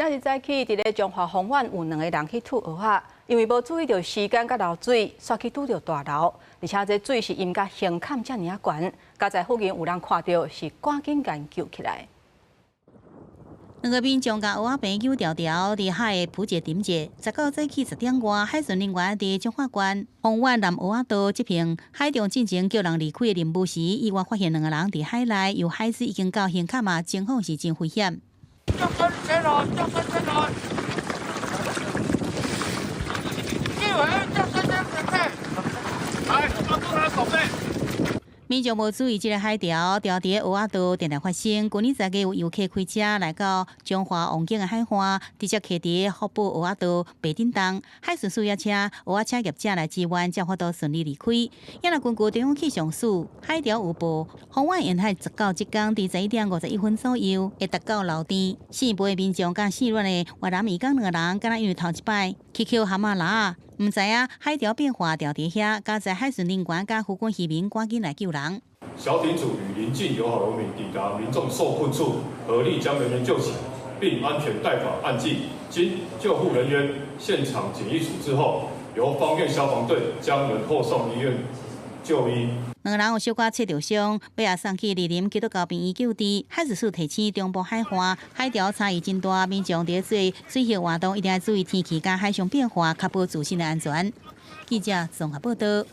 今日早起，佇咧彰化豐原有兩个人去揬蚵仔，因為無注意著時間佮流水，煞去拄著大流，而且這水是淹甲胸坎遮爾仔懸，佳哉附近有人看著，是趕緊共救起來。兩个民眾共蚵仔棚扭牢牢，佇海的浮者頂者。19早起10點外，海巡人員佇彰化縣豐原南蚵仔島執行海中進前叫人離開的任務時，意外發現兩个人佇海內，由海水已經到胸坎仔，情況是真危險。救生車來！救生車來！救援救生車準備！來，抓住他手臂。民眾無注意這个海潮，牢佇蚵仔島定定發生。舊年10月有遊客開車來到彰化王景的海岸，直接徛佇福寶蚵仔島白頂洞，海巡署也請蚵仔車業者來支援，才有法度順利離開。也若根據中央氣象署海潮預報，豐原沿海19這工佇11點51分左右會達到樓頂。四尾民眾佮四亂的越南移工兩个人，敢若因為頭一擺去抾蚶仔籃，毋知影海潮變化牢佇遐，佳哉海巡人員佮漁軍漁民趕緊來救人。小艇組與鄰近友好農民抵達民眾受困處，合力將人員救起，並安全帶返岸際。經救護人員現場簡易處置後，由芳苑消防隊將人後送醫院就醫。兩个人有小可切著傷，欲予送去士林基督教病院救治。海事處提醒中部海岸海潮差異真大，民眾佇做水域活動一定要注意天氣佮海象變化，確保自身的安全。記者綜合報道。